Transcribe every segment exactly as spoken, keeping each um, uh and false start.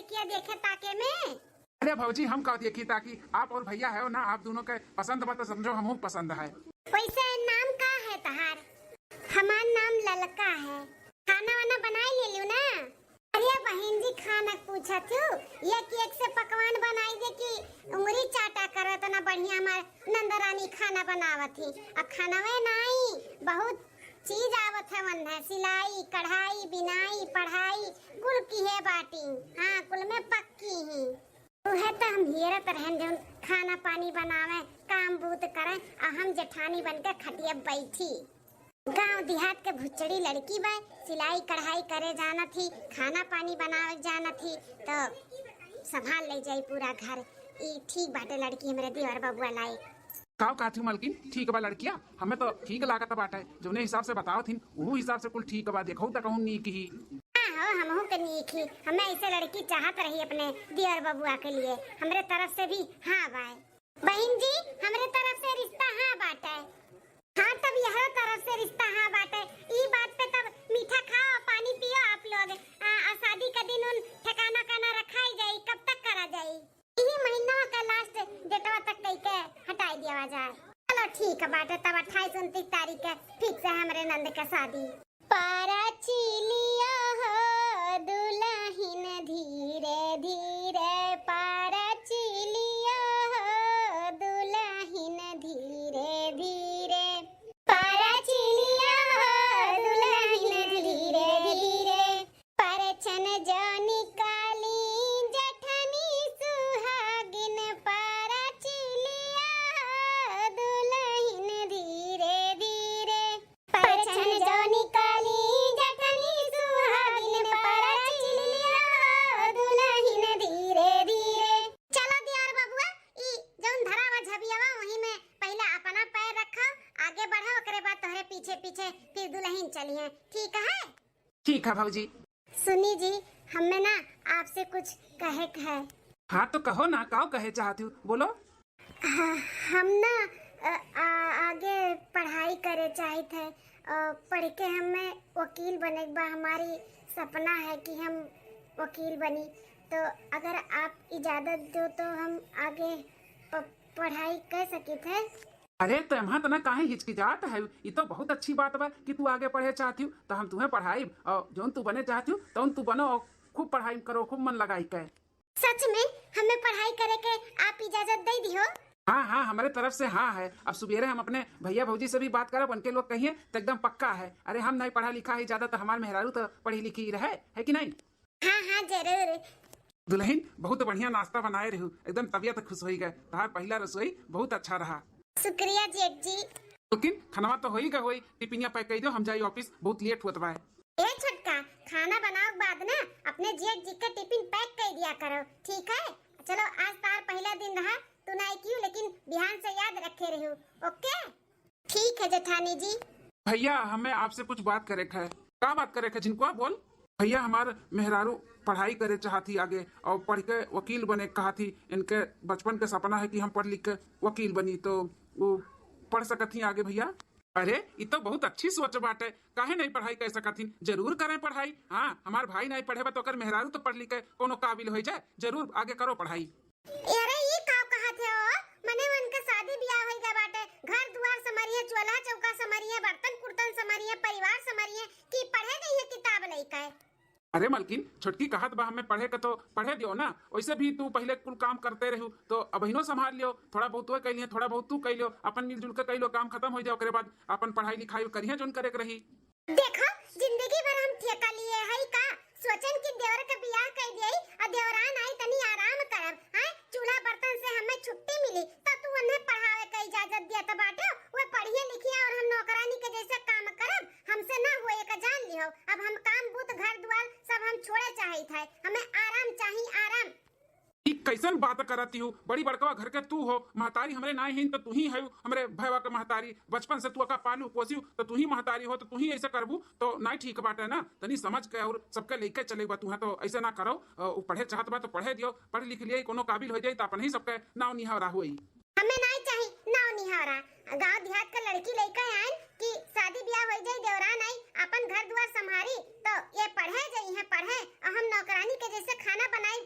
क्या देखे ताके में? अरे भौजी, हम का देखी ताकि, आप और भैया है ना, आप दोनों के पसंद बा तो समझो हमहू पसंद है। वैसे नाम का है तहार? हमार नाम ललका है। खाना वाना बनाई ले लियो ना? अरे बहिन जी, खाना पूछत हूँ, एक एक से पकवान बनाई दे कि उंगली चाटा करो, इतना बढ़िया हमार नंदरानी खाना बनावत ही। आ खानवे नाई, बहुत चीज आवत है, वन है, सिलाई, कढ़ाई, बिनाई, पढ़ाई, कुल किहे बाटी। हाँ, कुल में पक्की ही। उहे त हम हियरत रहन जौन खाना पानी बनावे, काम बूत करे, आ हम जेठानी बन के खटिया बैठी। गाँव देहात के भुचड़ी लड़की बा, सिलाई कढ़ाई करे जानत ही, खाना पानी बनावे जानत ही, तो संभाल ले जाई पूरा घर। ई ठीक बाटे लड़की हमरे देवर बबुआ लायक। काव कहत हूँ मलकिन, ठीक बा लड़किया, हमें तो ठीक लागत बाटे, जौने हिसाब से बतावत हिन, उहू हिसाब से कुल ठीक बा, देखो त कहूँ नीक ही। हाँ हो, हमहू के नीक ही, हमें ऐसे लड़की चाहत रही अपने देवर बबुआ के लिए, हमरे तरफ से भी हाँ बाय। बहिन जी, हमरे तरफ से रिश्ता हाँ बाटे। हाँ, तब यहरो तरफ से रिश्ता हाँ बाटे। ई बात पे तब मीठा खाओ, पानी पियो आप लोग। आ, आ शादी का दिन उन ठिकाना का ना रखाई जाई, कब तक करा जाई? यही महीना का लास्ट डेटवा तक कई के हटाई दिया जाए। चलो ठीक है बाटे, तब अट्ठाईस उनतीस तारीख के फिक्स है हमरे नंद के शादी। पारा चिलिया हो दुलहिन धीरे धीरे, पारा चिलिया हो दुलहिन धीरे धीरे, पारा चिलिया हो दुलहिन धीरे धीरे। परछन जो निकाली जठनी सुहागिन, पारा चिलिया हो दुलहिन धीरे धीरे। परछन जो निकाली जठनी सुहागिन, पारा चिलिया हो दुलहिन धीरे धीरे। चलो दियार बबुआ, ई जौन धरा बा झबियावा, वही में पहले अपना पैर रखो, आगे बढ़ो, ओकरे बाद तोहरे पीछे पीछे फिर दुलहिन चलिहे, ठीक है? ठीक है भौजी। सुनी जी, हमें ना आपसे कुछ कहे के है। हाँ तो कहो ना, काव कहे चाहत हू, बोलो। हाँ, हम ना, अ, आ, आगे पढ़ाई करे चाहित है, अ, पढ़ के हमें वकील बने के बा। हमारी सपना है कि हम वकील बनी, तो अगर आप इजाजत दो तो हम आगे प-, पढ़ाई कर सकित है। अरे, तो एम्हा तना काहे हिचकिचात है? ई तो बहुत अच्छी बात बा कि तू आगे पढ़े चाहत हू, तो हम तुहें पढ़ाइब, और जौन तू बने चाहत हू, तौन तू बनो, और खूब पढ़ाई करो, खूब मन लगाई के। सच में हमें पढ़ाई करे के आप इजाजत दे दिहो? हाँ, हाँ, हमरे तरफ से हाँ है। अब सुबेरे हम अपने भैया भौजी से भी बात करब, उनके लोग कहिए तो एकदम पक्का है। अरे, हम नहीं पढ़ा लिखा है ज्यादा, तो हमार मेहरारू तो पढ़ी लिखी रहे, है कि नहीं? हाँ, हाँ, जरूर। दुलहिन, बहुत बढ़िया नाश्ता बनाए रहू, एकदम तबियत खुश होई गए। तहार पहिला रसोई बहुत अच्छा रहा। शुक्रिया जेठ जी। लेकिन खनवा तो होई गए होई, टिफिनिया पैक कर दो, हम जाई ऑफिस, बहुत लेट होत बा। ए छोटका, खाना बनाओ के बाद ना अपने जेठ जी के टिफिन पैक कर दिया करो, ठीक है? चलो, आज तार पहला दिन रहा, तू नहीं कियो, लेकिन बिहान से याद रखे रहू, ओके? ठीक है जेठानी जी। भैया, हमें आपसे कुछ बात करे के है। का बात करे के है, झिनकुआ, बोल। भैया, हमार मेहरारू पढ़ाई करे चाहत ही आगे, और पढ़ के वकील बने कहत ही। इनके बचपन के सपना है कि हम पढ़ लिख के वकील बनी, तो वो पढ़ सकत ही आगे भैया। अरे, ई तो बहुत अच्छी सोच बाटे, काहे नहीं पढ़ाई कर सकत ही? जरूर करें पढ़ाई। हाँ, हमार भाई नहीं पढ़े बा तो ओकर मेहरारू तो पढ़ लिख के कोनो काबिल हो जाए, जरूर आगे करो पढ़ाई। अरे, ई का कहत है ओ? मने उनके शादी बियाह होई गए बाटे, घर दुआर संभरिए, चूल्हा चौका संभरिए, बर्तन कुर्तन संभरिए, परिवार संभरिए, कि पढ़े गई है किताब लइके? अरे मलकिन, छोटकी कहत बा हमें पढ़े के तो पढ़े दियो ना, वैसे भी तू पहले कुल काम करते रहू, तो अबहिनो संभाल लियो, थोड़ा बहुत वो कर लियो, थोड़ा बहुत तू कर लियो, अपन मिलजुल के कर लियो, काम खत्म हो जाए, ओकरे बाद अपन पढ़ाई लिखाई करिए जोन करे के रही। देखो, जिंदगी भर हम ठेका लिए हई का? सोचन कि देवर के बियाह कर दिए और देवरान आई तनी आराम करब, हैं? चूल्हा बर्तन से हमें छुट्टी मिली, तो तू उन्हें पढ़ावे के इजाजत दिया तो बाटे, वो पढ़िए लिखिए और हम नौकरानी के जैसे काम करब, हमसे ना होए का जान लिहो। अब हम काम बूत घर दुआर सब हम छोड़े चाहित है, हमें आराम चाही, आराम। ई कैसन बात करती हूँ? बड़ी बड़कवा घर के तू हो, महतारी हमरे नाई हीन तो तू ही है हमरे भैवा के महतारी। बचपन से तू अका पालू पोसियो तो तू ही महतारी हो, तो तू ही ऐसे करबू तो नाई ठीक बाटे ना। तनी समझ के और सबके लेके चले बा तू है, तो ऐसे ना करो। अ, उ पढ़े चाहत बा तो पढ़े दियो, पढ़ लिख लिए कोनो काबिल हो जाई तो अपन ही सबके नाव निहारा होई। हमें नाई चाही नाव निहारा। गांव देहात का लड़की लइका आइन कि शादी ब्याह हो जाई, देवरान आई, अपन घर दुआर संभारी, तो ये पढ़े जाई हैं, पढ़े, और हम नौकरानी के जैसे खाना बनाई,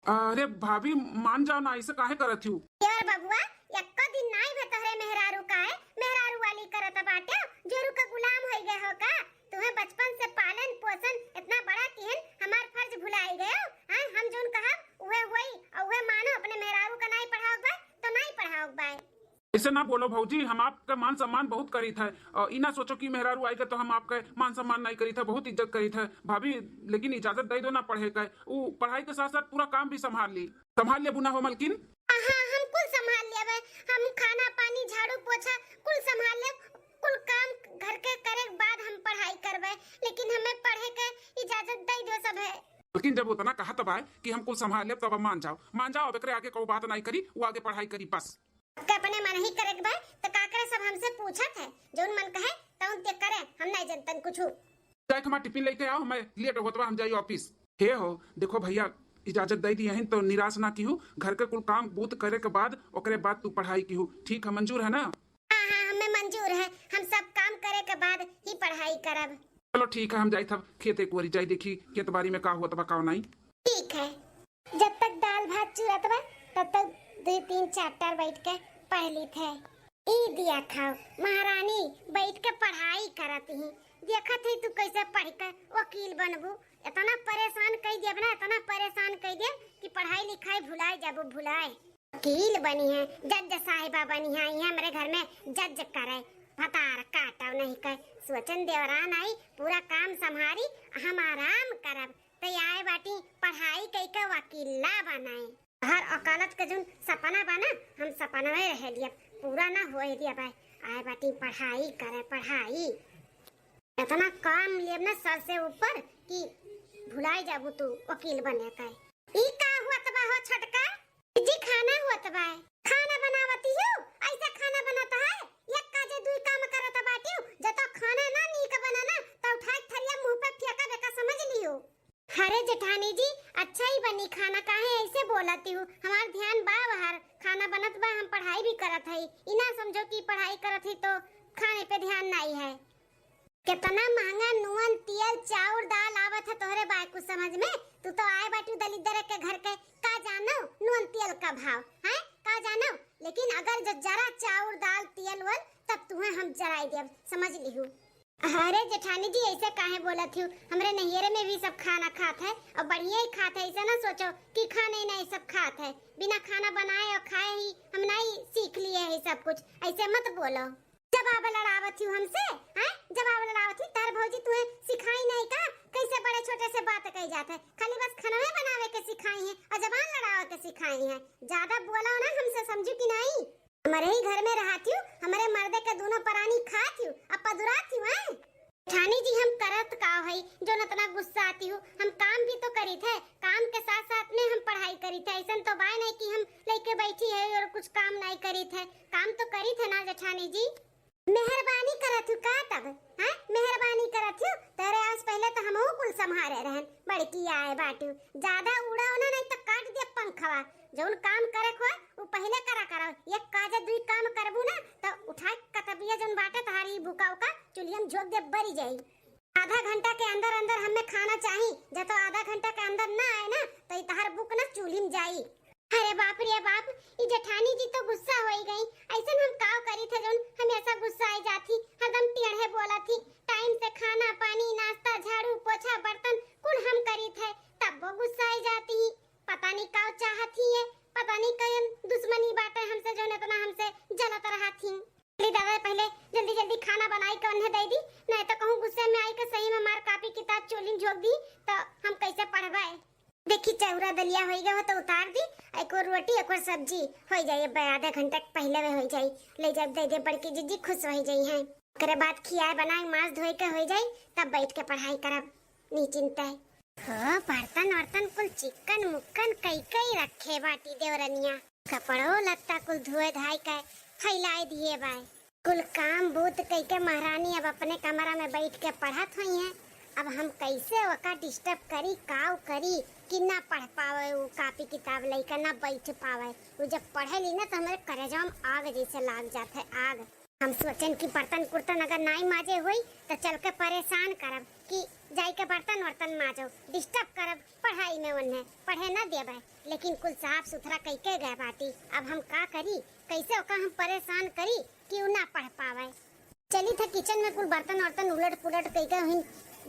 अरे भाभी, मान जाओ ना, ऐसे काहे करत हू? यार बबुआ, एक्को दिन नाई भे तोहरे मेहरारू का है, मेहरारू वाली करत बाटे, जोरू का गुलाम होई गए हो का? तुम्हें बचपन से पालन पोषण इतना बड़ा किहन, हमार फर्ज भुलाई गए हो? हाँ, हम जोन कहब उहे होई, और उहे मानो। अपने मेहरारू का नाई पढ़ाओ बा तो नाई पढ़ाओ बा। ऐसे ना बोलो भौजी, हम आपका मान सम्मान बहुत करीत है, और ई ना सोचो कि मेहरारू आएगा तो हम आपका मान सम्मान नहीं करीत है, बहुत इज्जत करीत है भाभी। लेकिन इजाजत दे दो ना पढ़े का, वो पढ़ाई के साथ साथ पूरा काम भी संभाल ली। संभाल लेबू ना हो मलकिन? हाँ, हम कुल संभाल लेबे। हम खाना पानी, झाड़ू पोछा कुल संभाल लेब। कुल काम घर के करे के बाद हम पढ़ाई करबे, लेकिन हमें पढ़े के इजाजत दे दो सब है। लेकिन जब उतना कहत बा कि हम कुल संभाल लेब, तब अब मान जाओ, मान जाओ। अब एकरे आगे कोई बात नहीं करी, वो आगे पढ़ाई करी बस। के अपने मन ही करे के बा, त का करे, सब हमसे पूछत है, जौन मन कहे तौन ते करे, हम नहीं जनतन कुछ। जाए हमार टिफिन लेके आओ, मैं लेट होत बा, हम जाई ऑफिस। हे हो, देखो भैया, इजाजत दे दिए हैं तो निराश ना किहू, घर के कुल काम बूत करे के बाद, ओकरे बाद तू पढ़ाई किहू, ठीक है, मंजूर है ना? हाँ, हाँ, हमें मंजूर है, हम सब काम करे के बाद ही पढ़ाई करब। चलो ठीक है, हम जाई तब खेत एक बारी जाई देखी खेत बारी में का होत बा का नहीं। ठीक है। जब तक दाल भात चुरत बा, तब तक दुई तीन चैप्टर बैठ के पढ़ लीत है। ई दिया खाओ, महारानी बैठ के पढ़ाई करत ही। देखत ही तू कैसे पढ़ के वकील बनबू। इतना परेशान कई देब ना, इतना परेशान कई देब कि पढ़ाई लिखाई भुलाए जाबू, भुलाए। वकील बनी है, जज साहिबा बनी है, ये हमरे घर में जज करे। भतार काटव नहीं कर, सोचन देवरान आई, पूरा काम संभारी, हम आराम करब। त आए बाटी पढ़ाई कई के वकीला बनाए। हर अकालत के जोन सपना बा ना, हम सपनवे रह लिया, पूरा ना होए दिया भाई। आए बाटी पढ़ाई करे, पढ़ाई। इतना काम लेब ना सर से ऊपर कि भुलाई जाबू तू वकील बने का। ई का हुआ त बा हो छोटका? जी, खाना होत बा। खाना बनावती हूँ, ऐसे खाना बनत है? एक काजे दुई काम करत बाटियो, जब तो खाना ना नीक बने ना, तो उठाए के थरिया मुंह पे फेंका बेका, समझ लियो। अरे जेठानी जी, अच्छा ही बनी खाना, काहे ऐसे बोलती हूँ? हमार ध्यान बा बाहर, खाना बनत बा, हम पढ़ाई भी करत हई। ई ना समझो कि पढ़ाई करत ही तो खाने पे ध्यान नहीं है। कितना महंगा नून, तेल, चाउर, दाल आवत है तोहरे बाय कुछ समझ में? तू तो आए बाटू दलिद्दर के घर के, का जानो नून तेल का भाव है, का जानो? लेकिन अगर जो जरा चाउर, दाल, तेल वल, तब तुहे हम जराई देब, समझ लिहू। अरे जेठानी जी, ऐसे काहे बोलत हूँ? हमरे नैहरे में भी सब खाना खात है और बढ़िया ही खात है। ऐसे ना सोचो कि खाने ही नहीं सब खात है। बिना खाना बनाए और खाए ही हम नहीं सीख लिए है सब कुछ। ऐसे मत बोलो। जवाब लड़ावत हूँ हमसे, हैं? जवाब लड़ावत हूँ, तार भौजी तुहे सिखाई नहीं का? कैसे बड़े छोटे से बात कही जात है? खाली बस खानवे बनावे के सिखाई है और जबान लड़ावे के सिखाई है। ज्यादा बोलो ना हमसे, समझू कि नहीं? हमरे ही घर में रहत हूँ, हमरे मर्दे के दोनों परानी खात हूँ, अब पदुरात हूँ, हैं? जेठानी जी, हम करत का हई, जोन इतना गुस्सा आती हूँ? हम काम भी तो करीत है, काम के साथ साथ में हम पढ़ाई करीत है। ऐसन तो बाय नहीं कि हम लइके बैठी है और कुछ काम नहीं करीत है, काम तो करीत है ना जेठानी जी। मेहरबानी करत हूँ का तब, हैं? मेहरबानी करत हूँ, तेरे आज पहले तो हमहू कुल संभारे रहन, बड़की आए बाटू, ज्यादा उड़ाओ ना, नहीं तो काट दे पंखवा। जौन काम करे को है, उ पहिले करा करो। एक काजे दुई काम करबू ना, तो उठाए कतबिया जौन बाटे तहारी बुका उका चुलियम झोंक दे, बरी जाई। आधा घंटा के अंदर अंदर हमें खाना चाही, जब तो आधा घंटा के अंदर ना आए ना, तो ई तहार बुक ना चूल्हिम जाई। अरे बाप रे बाप, ई जेठानी जी तो गुस्सा होई गई। ऐसन हम काव करी थे जौन हमेशा गुस्सा आई जाती, हरदम टेढ़े बोला थी। टाइम से खाना पानी, नाश्ता, झाड़ू, पोछा, बर्तन कुल हम करी थे, तब वो गुस्सा आई जाती। पता नहीं काव चाहत ही है, पता नहीं कौन दुश्मनी बाटे हमसे जौन इतना हमसे जलत रहा थी। अरे दादा, पहले जल्दी जल्दी खाना बनाई के उन्हें दे दी, नहीं तो कहूँ गुस्से में आई के सही में मार कापी किताब चोलिन झोंक दी, तो हम कैसे पढ़बे? देखी, चौरा दलिया होई गए हो तो उतार दी, एक और रोटी, एक और सब्जी होई जाई। अब आधा घंटा के पहले में होई जाई, ले जाब दे दे, बड़की जीजी खुश होई जाई हैं। ओकरे बाद खियाए बनाए, मांस धोए के होई जाई, तब बैठ के पढ़ाई करब निचिंत है। हो, बर्तन वर्तन कुल चिक्कन मुक्कन कई कई रखे बाटी देवरनिया। कपड़ो लत्ता कुल धोए धाई के फैलाए दिए बाय। कुल काम बूत कई के महारानी अब अपने कमरा में बैठ के पढ़त हुई हैं। अब हम कैसे ओका डिस्टर्ब करी, काव करी कि ना पढ़ पावे, उ कापी किताब लइके ना बैठ पावे। उ जब पढ़े ली ना तो हमरे करेजा में आग जैसे लाग जात है, आग। हम सोचन कि बर्तन कुर्तन अगर नाई माजे होई तो चल के परेशान करब कि जाई के बर्तन वर्तन माजो, डिस्टर्ब करब पढ़ाई में, उन्हें पढ़े ना देबे। लेकिन कुल साफ सुथरा कइके गए बाटी। अब हम का करी, कैसे ओका हम परेशान करी कि उ ना पढ़ पावे। चली थे किचन में कुल बर्तन वर्तन उलट पुलट कइके वहीं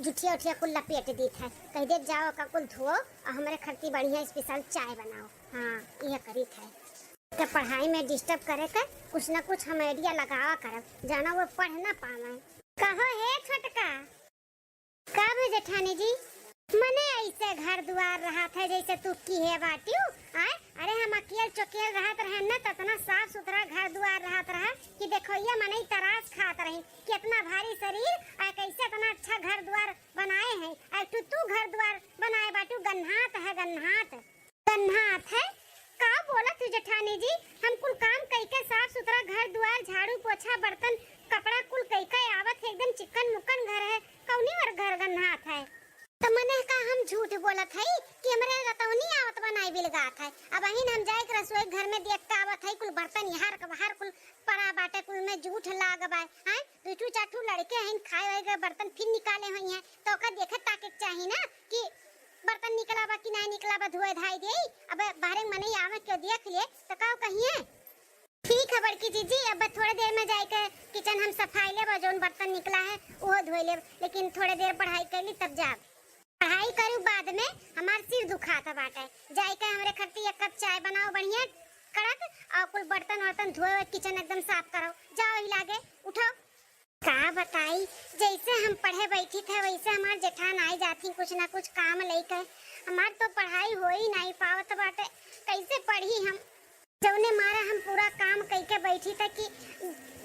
जुठिया उठिया कुल लपेट दी थे। कह दे, "जाओ ओका कुल धोओ और हमरे खरती बढ़िया स्पेशल चाय बनाओ।" हाँ, यह करी थे। तो पढ़ाई में डिस्टर्ब करे के कुछ ना कुछ हम आइडिया लगावा करब, जाना वो पढ़ ना पावे। कहो हे छोटका, का बे जेठानी जी? मने ऐसे घर दुआर रहत है जैसे तू किहे बाटिउ, आय? अरे हम अकेल चोकेल रहत रहन न, त इतना साफ सुथरा घर दुआर रहत रहा कि देखो ये मनई तरास खात रही कि इतना भारी शरीर, आ कैसे इतना अच्छा घर दुआर बनाए हैं, आ तू, तू घर दुआर बनाए बाटिउ, गन्हात है, गन्हात। गन्हात है? का बोलत हू जेठानी जी? हम कुल काम कइके साफ सुथरा घर दुआर, झाड़ू, पोछा, बर्तन, कपड़ा कुल कइके आवत है, एकदम चिक्कन मुक्कन घर है, कौनी और घर गन्हात है? त मने का हम झूठ बोलत हई कि हमरे रतौनी आवत बा नाई बिलगात है? अब अहिन हम जाए के रसोई घर में देख के आवत हई, कुल बर्तन यहाँ के बाहर कुल पड़ा बाटे, कुल में जूठ लाग बा, हैं? दू ठू चार ठू लड़के हैं, खाए वाए के बर्तन फिर निकाले हुई हैं, तो ओकर देखे ताके के चाही ना कि बर्तन निकला बा कि नाई निकला बा, धोए धाई देई। अब बाहरे मनई आवे के देख ले त का कहिए? ठीक है बड़की जीजी, अब थोड़े देर में जाइके किचन हम सफाई लेब और जौन बर्तन निकला है उहो धोए लेब, लेकिन थोड़े देर पढ़ाई कर ली तब जाब। पढ़ाई करू बाद में, हमार सिर दुखात बाटे, जाइके हमरे खरती एक कप चाय बनाओ बढ़िया कड़क और कुल बर्तन वर्तन धोए, किचन एकदम साफ करो, जाओ ही लागे, उठो। का बताई, जैसे हम पढ़े बैठी थे वैसे हमार जेठान आई जाती कुछ ना कुछ काम लेके। हमार तो पढ़ाई हो ही नहीं पावत बाटे, कैसे पढ़ी हम? जौने मारे हम पूरा काम कइके बैठी थे कि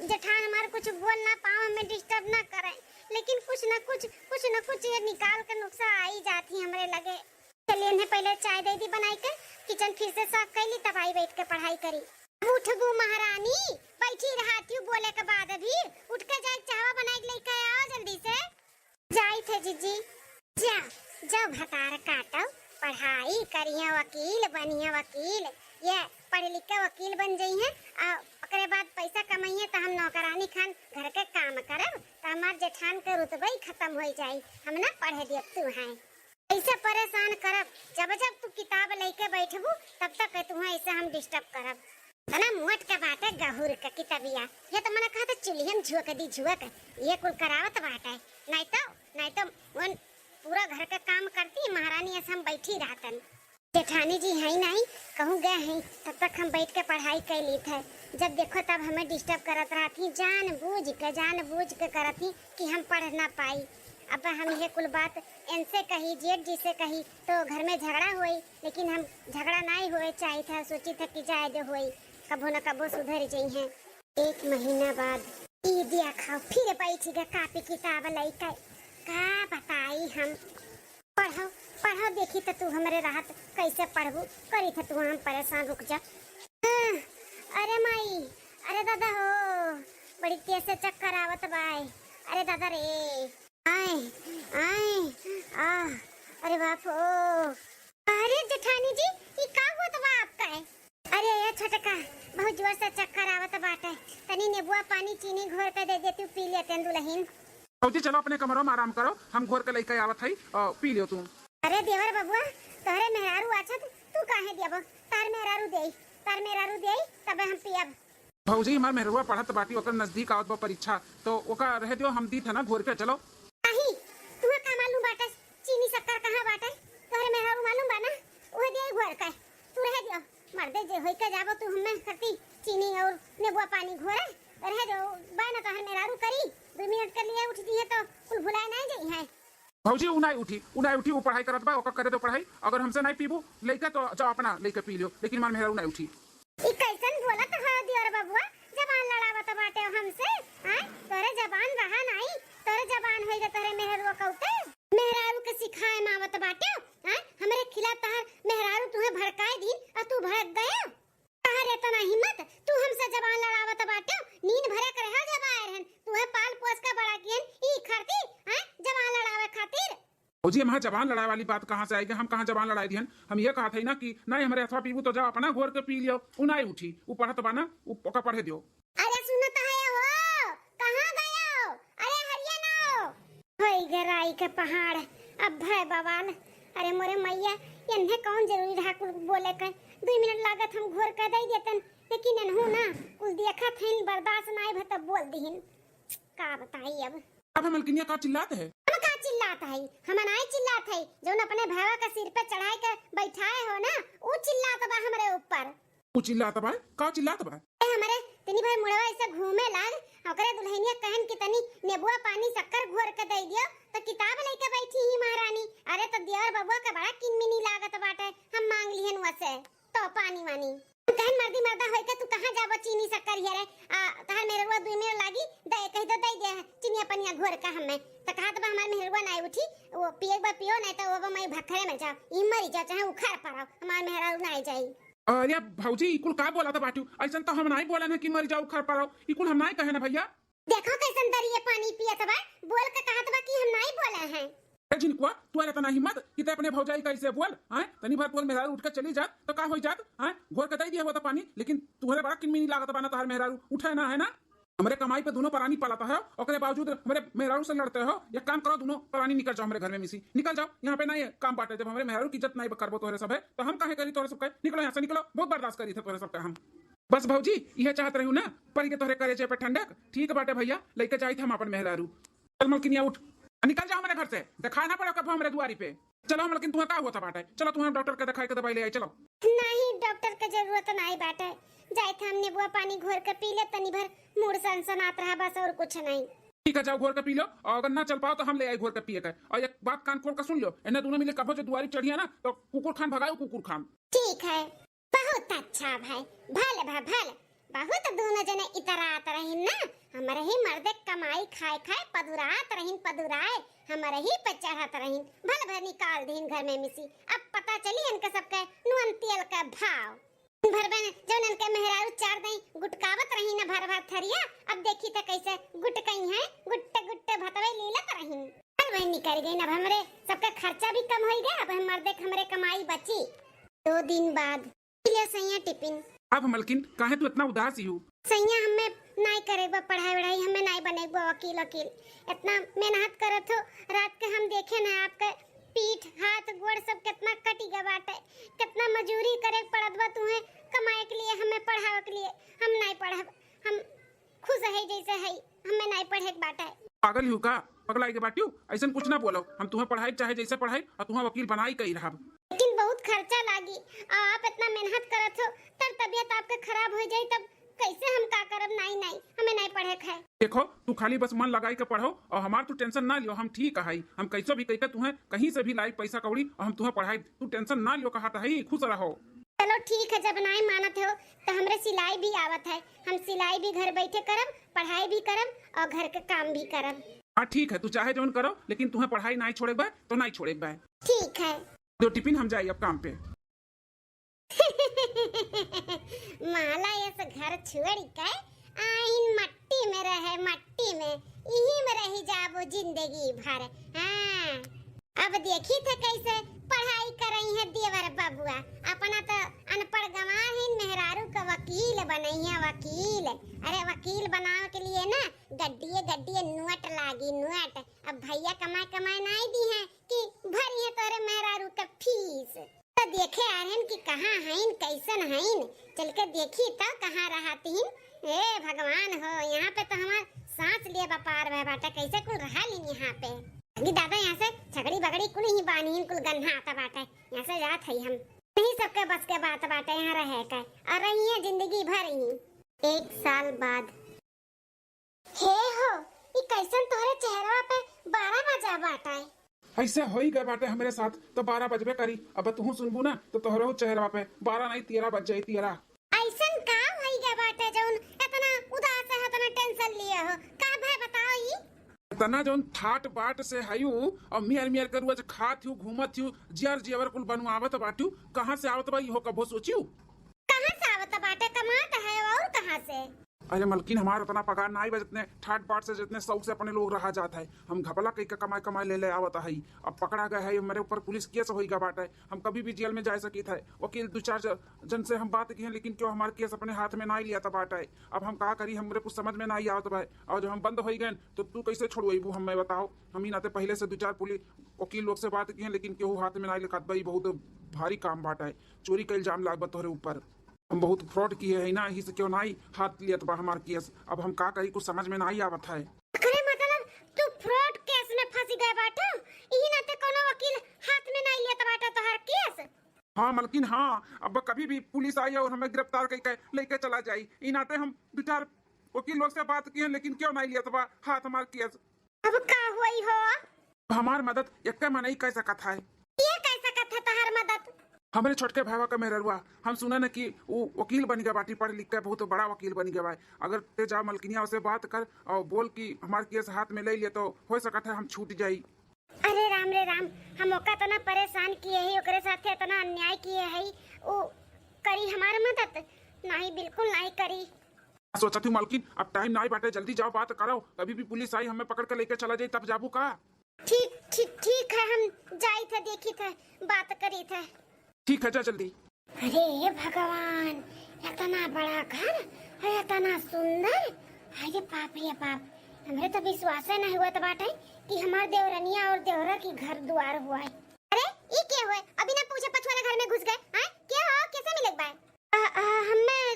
जेठान हमार कुछ बोल ना पाओ, हमें डिस्टर्ब ना करे, लेकिन कुछ ना कुछ, कुछ ना कुछ ये निकाल के नुक्सा आई जाती हमरे लगे। चलिए इन्हें पहले चाय दे दी बनाई के, किचन फिर से साफ कर ली, तब आई बैठ के पढ़ाई करी। अब उठबू महारानी, बैठी रहती हूँ बोले के बाद भी, उठ के जाए चाहवा बनाई के लेके आओ जल्दी से। जाई थे जीजी। जा, जाओ भतार काटो, पढ़ाई करिए वकील बनिए वकील, ये पढ़ लिख के वकील बन जाई हैं, आ ओकरे बाद पैसा कमाइए तो हम नौकरानी खान घर के काम करब, तो हमार जेठान के रुतबा ही खत्म हो जाई, हम ना पढ़े देब तू हैं। ऐसे परेशान करब, जब जब तू किताब लेके बैठबू, तब तक तुहें ऐसे हम डिस्टर्ब करब। तना मोट के बाटे गहुर के कितबिया, ये तो मने कहते चुल्हियम झुक दी झुक, ये कुल करावत बाटे, नहीं तो, नहीं तो वन पूरा घर के काम करती महारानी ऐसे हम बैठी रहतन। जेठानी जी हैं नहीं, कहूँ गए हैं, तब तक हम बैठ के पढ़ाई कर ली थे। जब देखो तब हमें डिस्टर्ब करत रहती, जान बूझ के, जान बूझ के करती कि हम पढ़ ना पाई। अब हम ये कुल बात इनसे कही, जेठ जी से कही, तो घर में झगड़ा होई, लेकिन हम झगड़ा नाई होए चाहित है, सोचित है कि जाए दे होई, कबो न कबो सुधर जइहें। एक महीना बाद ई दिया खाओ, फिर बैठ गए कापी किताब लइके। का बताई हम, पढ़ो, पढ़ो, देखी त तू हमरे रहत कैसे पढ़बू, करी थ तू हम परेशान, रुक जा। हाँ, अरे माई, अरे दादा हो, बड़ी तेज से चक्कर आवत बाय, अरे दादा रे। आए, आए, आ, अरे बाप हो। अरे जेठानी जी, ई का होत बा आपका है? अरे ये छोटका, बहुत जोर से चक्कर आवत बाटे, तनी नेबुआ पानी चीनी घोर के दे देती, पी लेते हैं दुल्हन। भौजी चलो अपने कमरों में आराम करो, हम घोर के लेके आवत हई, अ, पी लियो तू। अरे देवर बबुआ, तोहरे मेहरारू आछत, तू काहे दियाबो? तार मेहरारू देई, तार मेहरारू देई, तबे हम पियब। भौजी, हमार मेहरुआ पढ़त बाटी, ओकर नजदीक आवत बा परीक्षा, तो ओका रहे दियो, हम दी थे ना घोर के, चलो। नहीं, तुहे का मालूम बाटे, चीनी शक्कर कहाँ बाटे? तोहरे मेहरारू मालूम बा ना, उहे दिए घोर के, तू रहे दियो। मर्दे जे होई के जाबो तू हमें खती चीनी और नेबुआ पानी घोरे, रहे दियो, बा ना तोहर मेहरारू करी, दो मिनट के लिए उठ दिए तो कुल भुलाए नहीं जाई है। भौजी, उ नाई उठी, उ नाई उठी, उ पढ़ाई करत बा, ओकर करे दो पढ़ाई। अगर हमसे नाई पीबू लइका तो जाओ अपना लइका पी लियो, लेकिन हमार मेहरारू नाई उठी। ई कैसन बोलत हो दियोर बबुआ, जबान लड़ावत बाटे हो हमसे, हैं? तोरे जबान रहा नाई, तोरे जबान होई गे तोरे मेहरारू कौते। मेहरारू के सिखाए मावत बाटे, हैं? हमरे खिलाफ तोहर मेहरारू तुहे भड़काए दिन और तू भड़क गयो। तोहर इतना हिम्मत, तू हमसे जबान लड़ावत बाटे, नींद भरे के रहा जब आए रहन, तुहे पाल पोस के बड़ा कियन, ई खातिर, हैं? जबान लड़ावे खातिर। भौजी, हम जबान लड़ाए वाली बात कहाँ से आइगे? हम कहाँ जबान लड़ाए दिहन? हम ये कहत हई ना कि नाई हमरे हथवा पीबू तो जाओ अपना घोर के पी लियो। उ नाई उठी, उ पढ़त बा ना, उ ओका पढ़े दियो। अरे सुनत है हो, कहाँ गयो? अरे हरिया ना हो। होई गे राई के पहाड़, अब भय बवाल। अरे मोरे मैया, एन्हे कौन जरूरी रहा कुल बोले के? दुई मिनट लागत हम घोर के दे देतन, लेकिन एनहू ना कुल देखत हइन, बर्दाश्त नाई भा तब बोल दिहिन। का बताई अब? अब हम मलकिनिया का चिल्लात है? हम का चिल्लात है? हम नाई चिल्लात है, जौन अपने भैया के सिर पे चढ़ाई के बैठाए हो ना, ऊ चिल्लात बा हमरे ऊपर। ऊ चिल्लात बा? का चिल्लात बा? ए, हमरे तनी भर मुड़वा ऐसे घूमे लाग, ओकरे दुल्हनिया कहन कि तनी नेबुआ पानी शक्कर घोर के दे दियो, तो किताब लेके बैठी ही महारानी। अरे तो देवर बबुआ के बड़ा किनमिनी लागत बाटे, हम मांग लिहन वसे तो पानी वानी। कहन मर्दी मर्दा होई के तू कहाँ जाबो चीनी शक्कर हियरे? आ, तहर मेहरुआ दुई मिनट लागी, दे, कही तो दे दे चीनिया पनिया घोर के हमें। तो कहत बा हमार मेहरुआ नाई उठी, वो पिए बा पियो, नहीं तो वो बा मई भखरे में जाओ, ई मरी जाओ, चाहे उखाड़ पड़ाओ, हमार मेहरारू नाई जाई। अरे भौजी, ई कुल का बोलत बाटू? ऐसन तो हम नाई बोलन है कि मरी जाओ, उखाड़ पड़ाओ, ई कुल हम नाई कहे ना भैया। देखो कैसन दरिये पानी पियत बा, बोल के कहत बा कि हम नाई बोले हैं। ए झिनकुआ, तू अरे इतना हिम्मत कि ते अपने भौजाई कैसे बोल, हैं? तनी भर तोर मेहरारू उठ के चली जात तो का होई जात, हैं? घोर के दे दिया हुआ तो पानी, लेकिन तुहरे बड़ा किनमिनी लागत बा ना, तोहर मेहरारू उठे ना, है ना? हमरे कमाई पे दोनों परानी पालत है, ओकरे बावजूद हमरे मेहरारू से लड़ते हो। एक काम करो, दोनों परानी निकल जाओ हमरे घर में मिसी, निकल जाओ, यहाँ पे नहीं है काम बाटे। जब हमरे मेहरारू की इज्जत नहीं करबो तोहरे सब है, तो हम काहे करी तोहरे सब के? निकलो यहाँ से, निकलो, बहुत बर्दाश्त करी थे तोहरे सब का हम। बस भौजी, इहे चाहत रहू ना, परी के तोहरे करेजे पे ठंडक। ठीक बाटे भैया, लेके जाइत हम अपन मेहरारू। चल मलकिनिया उठ, निकल जाओ हमरे घर से, दिखाए ना पड़ो कबो हमरे दुआरी पे। चलो मलकिन, तुहे का होता बाटे? चलो तुहे डॉक्टर के दिखाए के दवाई ले आई, चलो। नहीं, डॉक्टर के जरूरत नहीं बाटे, जाइत हम नेबुआ पानी घोर के पी ले, तनी भर मूड सनसनात रहा बस, और कुछ नहीं। ठीक है, जाओ घोर के पी लो, और अगर ना चल पाओ तो हम ले आई घोर के पिए के। और एक बात कान खोल के सुन लो, इन्हें दोनों मिले कबो जो दुआरी चढ़िया ना तो कुकुर खान भगाओ, कुकुर खान। ठीक है, बहुत अच्छा भाई, भल भा भल। बहुत दोनों जने इतरात रहिन ना, हमरे ही मर्दे कमाई खाए खाए पदुरात रहिन, पदुराए हमरे ही पे चढ़त रहिन। भल भर निकाल दिहिन घर में मिसी, अब पता चली इनके सबके नून तेल का भाव। भर बन जौन इनके मेहरारू चार दई गुटकावत रही ना भर भर थरिया, अब देखी त कैसे गुटकई हैं, गुट्टे गुट्टे भतवे लीलत रही। भल बहन निकल गई, अब हमरे सबका खर्चा भी कम होई गया, अब हम मर्दे के हमरे कमाई बची। दो दिन बाद ले सैया टिफिन। अब मलकिन, काहे तू इतना उदास ही हो? सैया, हमें नाई करे बा पढ़ाई वढ़ाई, हमें नाई बने बा वकील वकील। इतना मेहनत करत हो, रात के हम देखे ना आपके पीठ हाथ गोड़ सब कितना कटी गए बाटे, कितना मजूरी करे के पड़त बा तुहे कमाए के लिए, हमें पढ़ावे के लिए। हम नाई पढ़ब, हम खुश है जैसे है, हमें नाई पढ़े के बाटे। पागल ही हो का? पगलाई के बाटियो, ऐसन कुछ ना बोलो। हम तुहे पढ़ाई चाहे जैसे पढ़ाई और तुहे वकील बनाई कही रहब। लेकिन बहुत खर्चा लागी, आ आप इतना मेहनत करत हो, तब तबियत आपके खराब हो जाई, तब कैसे हम का करब? नाई, नाई, हमें नाई पढ़े के है। देखो, तू खाली बस मन लगाई के पढ़ो और हमार तू टेंशन ना लियो, हम ठीक है, हम कैसो भी कई के तुहे कहीं से भी लाई पैसा कौड़ी और हम तुहे पढ़ाई, तू टेंशन ना लियो, कहा तो है, खुश रहो। चलो ठीक है, जब नाई मानत हो तो हमरे सिलाई भी आवत है, हम सिलाई भी घर बैठे करब, पढ़ाई भी करब और घर के काम भी करब। हाँ ठीक है, तू चाहे जौन करो, लेकिन तुहे पढ़ाई नाई छोड़े के बा तो नाई छोड़े के बा। ठीक है। दो टिफिन, हम जाई अब काम पे। माला ऐस घर छोड़ के आइन मट्टी में रहे, मट्टी में, इही में रही जाबो जिंदगी भर। हाँ, अब देखी थे कैसे पढ़ाई करई है देवर बबुआ। अपना तो अनपढ़ गंवार है, मेहरारू का वकील बनई है, वकील। अरे वकील बनावे के लिए ना गड्डिए गड्डिए नोट लागी, नोट। अब भैया कमाए कमाए नाई दी है कि भरी है तोरे मेहरारू का फीस। तो देखे आ रहन कि कहाँ हइन, कैसन हइन, चल के देखी तो कहाँ रहत हिन। ए भगवान हो, यहाँ पे तो हमार सांस लिए बपार भय बाटे, कैसे कुल रहा लिन यहाँ पे। अगी दादा, यहाँ से छगड़ी बगड़ी कुल ही बानी हिन, कुल गन्ना आता बाटे, यहाँ से जात है हम। नहीं सबके बस के बात बाटे यहाँ रहे के, और रही है जिंदगी भर ही। एक साल बाद। हे हो, ई कैसन तोहरे चेहरवा पे बारह बजा बाटे? ऐसे होई गए बाटे हमरे साथ, तो बारह बजबे करी। अब तुहू सुनबू ना, तो तोहरो चेहरवा पे बारह नहीं, तेरह बज जाई, तेरह। ऐसन का होई गए बाटे जौन इतना उदास है, इतना टेंशन लिए हो? का भय बताओ ई? इतना जौन ठाट बाट से हयू और मियर मियर के रोज खात हूँ, घूमत हूँ, जियर जियवर कुल बनवावत बाटू, कहाँ से आवत बा इहो कभो सोचियो? कहाँ से आवत बाटे? कमात है और कहाँ से? अरे मलकिन, हमार उतना पगार नाई बा जितने ठाट बाट से, जितने शौक से अपने लोग रहा जात है। हम घपला कई के कमाए कमाए ले ले आवत है। अब पकड़ा गए है, हमरे ऊपर पुलिस केस होई गा बाटे। हम कभी भी जेल में जाए सकी थे। वकील दो चार ज-, जन से हम बात की हैं, लेकिन क्यों हमार केस अपने हाथ में नाई लिया था बाटे। अब हम का करी, हमरे कुछ समझ में नाई आवत बा। और जब हम बंद होई गए तो तू कैसे छोड़वेबू हमें, बताओ। हम ही नाते पहले से दो चार पुलिस वकील लोग से बात की हैं, लेकिन केहू हाथ में नाई लिखात बा। ई बहुत भारी काम बाटे। चोरी का इल्जाम लाग बा तोहरे ऊपर। हम बहुत फ्रॉड किए है ना, यही से क्यों नाई हाथ लियत बा हमार केस। अब हम का करी, कुछ समझ में नाई आवत है। अरे मतलब तू फ्रॉड केस में फंसी गए बाटा, यही नाते कोनो वकील हाथ में नाई लियत बाटा तोहार केस। हाँ मलकिन, हाँ, अब कभी भी पुलिस आई और हमें गिरफ्तार करके लेके चला जाई, ई नाते हम दो चार वकील लोग से बात किए, लेकिन क्यों नाई लियत बा हाथ हमार केस। अब का हुई हो? हमार मदद एक्के मनई कर सकत है। के कर सकत है तहार मदद? हमरे छोटके भावा का मेहररुआ, हम सुने न कि ऊ वकील बन गया बाटी, पढ़ लिख के बहुत बड़ा वकील बन गया बा। अगर ते जा मलकिनिया से बात कर और बोल कि हमार केस हाथ में ले लिए तो हो सकत है हम छूट जाई। अरे राम रे राम, हम ओका इतना परेशान किए ही, ओकरे साथे इतना अन्याय किए ही, ऊ करी हमार मदद? नहीं, बिल्कुल नहीं करी। सोचत हूँ मालकिन, अब टाइम नाई बाटे, जल्दी जाओ बात करो, कभी भी पुलिस आई हमें पकड़ के लेके चला जाई तब जाबू का? ठीक ठीक ठीक है, हम जाई थे, देखी थे, बात करी थे। ठीक है, जा जल्दी। अरे भगवान, इतना बड़ा घर और इतना सुंदर, अरे बाप रे बाप, हमरे तो विश्वास नहीं हुआ बाटे कि हमार देवरनिया और देवरा की घर दुआर हुआ है। अरे ई के हुए, अभी ना पूछे पछुआ घर में घुस गए, हैं? के हो, कैसे मिले बा? आ, आ, हमें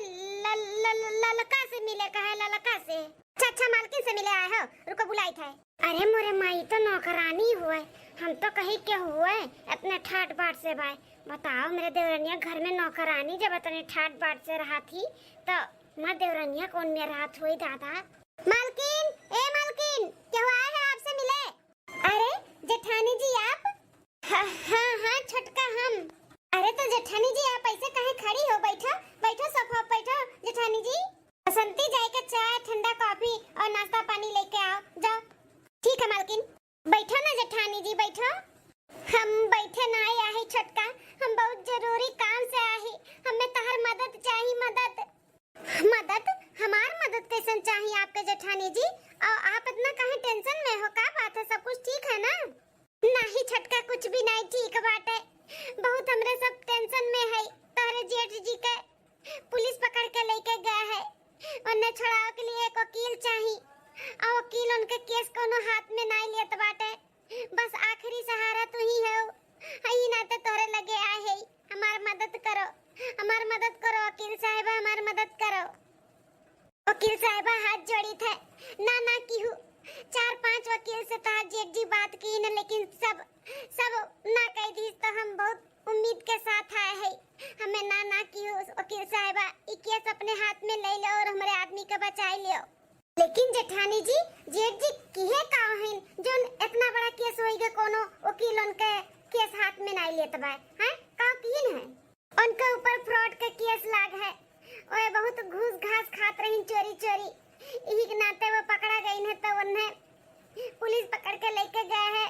ल-, ल-, ल-, ललका से मिले का है, ललका से। अच्छा, अच्छा, मालकिन से मिले आए हो, रुको बुलाई थे। अरे मोरे माई, तो नौकरानी हुए, हम तो कही के हुए, इतने ठाट बाट से बाय। बताओ, मेरे देवरनिया घर में नौकरानी जब इतने ठाट बाट से रहा थी, तो माँ देवरनिया कौन में रात हुई दादा? मालकिन, ए मालकिन, केहू आए है आपसे मिले? अरे जेठानी जी आप? हाँ, हाँ, हाँ, छोटका हम। अरे तो जेठानी जी, आप ऐसे काहे खड़ी हो? बैठो, बैठो, सोफा पे बैठो जेठानी जी। बसंती जाए के चाय, ठंडा कॉफी और नाश्ता पानी लेके आओ, जाओ। ठीक है मालकिन। बैठो ना जेठानी जी, बैठो। हम बैठे ना आए आहे छोटका, हम बहुत जरूरी काम से आहे, हमें तहर मदद चाही, मदद। मदद? हमार मदद कैसन चाही आपके जेठानी जी? और आप इतना काहे टेंशन में हो, का बात है, सब कुछ ठीक है ना? नाही छोटका, कुछ भी नाही ठीक बाटे। बहुत हमरे सब टेंशन में है। तोहरे जेठ जी के पुलिस पकड़ के लेके गए है। उन्हें छुड़ावे के लिए एक वकील चाही। और वकील उनके केस कोनो हाथ में नाही लेत बाटे। बस आखिरी सहारा तू ही हो। यही नाते तोहरे लगे आए है। हमार मदद करो, हमार मदद करो वकील साहिबा, हमार मदद करो। वकील साहिबा हाथ जोड़ी थे, ना ना किहू। चार पांच वकील से तहार जेठ जी बात की न, लेकिन सब, सब ना कह दी। तो हम बहुत उम्मीद के साथ आए है, हमें ना ना किहू वकील साहिबा, ई केस अपने हाथ में ले लो और हमारे आदमी के बचाई लियो। लेकिन जेठानी जी, जेठ जी किहे का हइन जोन इतना बड़ा केस होई गए, कोनो वकील उनके केस हाथ में नहीं लेत बा, हैं? का किहिन है? उनके ऊपर फ्रॉड के केस लाग है। ओए बहुत घूस घास खात रहिन चोरी चोरी, इही के नाते वो पकड़ा गई है, तो उन्हें पुलिस पकड़ के लेके गए है।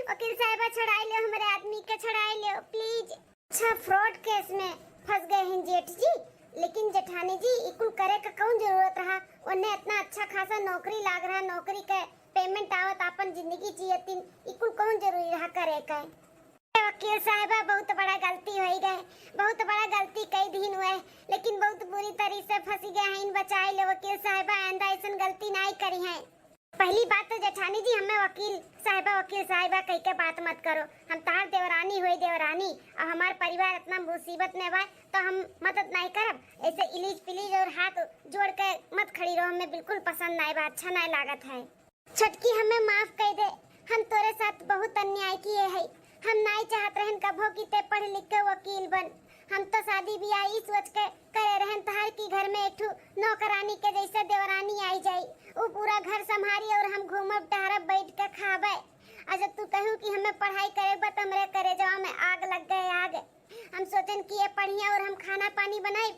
वकील साहिबा छुड़ाई लो, हमारे आदमी के छुड़ाई लो प्लीज। अच्छा, फ्रॉड केस में फंस गए हैं जेठ जी, लेकिन जेठानी जी, ई कुल करे का कौन जरूरत रहा? उन्हें इतना अच्छा खासा नौकरी लाग रहा, नौकरी के पेमेंट आवत, अपन जिंदगी जियतिन, ई कुल कौन जरूरी रहा करे के? ए वकील साहिबा, बहुत बड़ा गलती होई गए, बहुत बड़ा गलती कई दिन हुए, लेकिन बहुत बुरी तरी से फंसी गए हैं, बचाई ले वकील साहिबा, आइंदा ऐसन गलती नाई करी है। पहली बात तो जेठानी जी, हमें वकील साहिबा, वकील साहिबा कह के बात मत करो। हम तार देवरानी हुई देवरानी, और हमार परिवार इतना मुसीबत में बा, तो हम मदद नहीं करब। ऐसे इलीज पिलीज और हाथ जोड़ के मत खड़ी रहो, हमें बिल्कुल पसंद नहीं बा, अच्छा नहीं लागत है। छोटकी, हमें माफ कर दे, हम तोरे साथ बहुत अन्याय किए है। हम नहीं चाहत रहन कभो कि ते पढ़ लिख के वकील बन। हम तो शादी ब्याह ई सोच के करे रहन तहार की घर में एक ठो नौकरानी के जैसे देवरानी आई जाई, उ पूरा घर संभारी और हम घूमब टहरब बैठ के खाबे। आ जब तू कहू कि हमें पढ़ाई करे बा, तो हमरे करेजवा में आग लग गए, आग। हम सोचन कि ये पढ़िया और हम खाना पानी बनाई,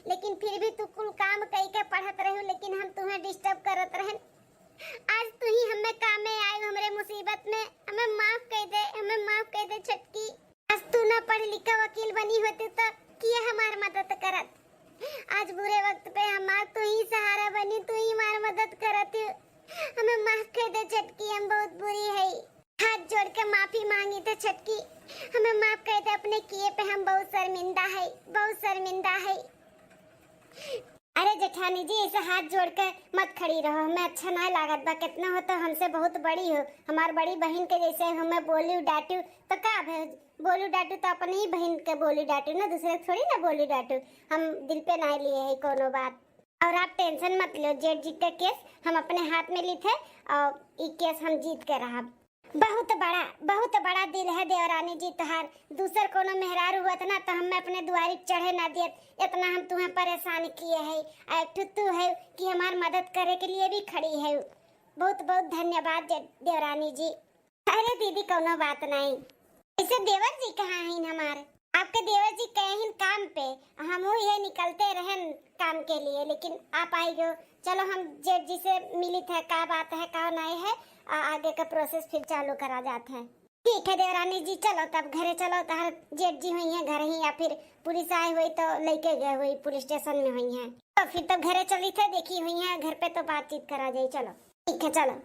लेकिन फिर भी तू कुल काम कई के पढ़त रहू, लेकिन हम तुम्हें डिस्टर्ब करत रहन। आज तू ही हमें कामे आए हमरे मुसीबत में, हमें माफ कर दे, हमें माफ कर दे छोटकी। आज तू ना पढ़ लिख के वकील बनी होती तो किए हमार मदद करत। आज बुरे वक्त पे हमार तू ही सहारा बनी, तू ही हमार मदद करत है। हमें माफ कर दे छटकी, हम बहुत बुरी है। हाथ जोड़ के माफी मांगी थे छटकी, हमें माफ कर दे, अपने किए पे हम बहुत शर्मिंदा है, बहुत शर्मिंदा है। अरे जेठानी जी, ऐसे हाथ जोड़ के मत खड़ी रहो, हमें अच्छा ना लागत बा। कितना हो तो हमसे बहुत बड़ी हो, हमार बड़ी बहन के जैसे हमें बोलू डांटू तो का भे, बोलू डांटू तो अपने ही बहन के बोलू डांटू ना, दूसरे के थोड़ी ना बोलू डांटू। हम दिल पे ना लिए है कोनो बात। और आप टेंशन मत लो, जेठ जी का केस हम अपने हाथ में ली थे और ई केस हम जीत के रहब। बहुत बड़ा, बहुत बड़ा दिल है देवरानी जी तोहार। दूसर कोनो मेहरारू हुअत ना तो हमें अपने दुआरी चढ़े ना दियत, इतना हम तुम्हें परेशान किए है। आ एक ठो तू है कि हमार मदद करे के लिए भी खड़ी है। बहुत बहुत धन्यवाद जे-, देवरानी जी। अरे दीदी, कोनो बात नहीं। ऐसे देवर जी कहाँ हैं हमार? आपके देवर जी गए हैं काम पे, हम ये निकलते रहन काम के लिए, लेकिन आप आई गयो। चलो हम जेठ जी से मिलित है, का बात है, का नहीं है, आ, आगे का प्रोसेस फिर चालू करा जात है। ठीक है देवरानी जी, चलो तब घरे चलो, तहर जेठ जी हुई हैं घर ही, या फिर पुलिस आए हुई तो लेके गए हुई, पुलिस स्टेशन में हुई हैं। तो फिर तब घरे चली थे, देखी हुई हैं घर पे तो बातचीत करा जाए। चलो ठीक है, चलो।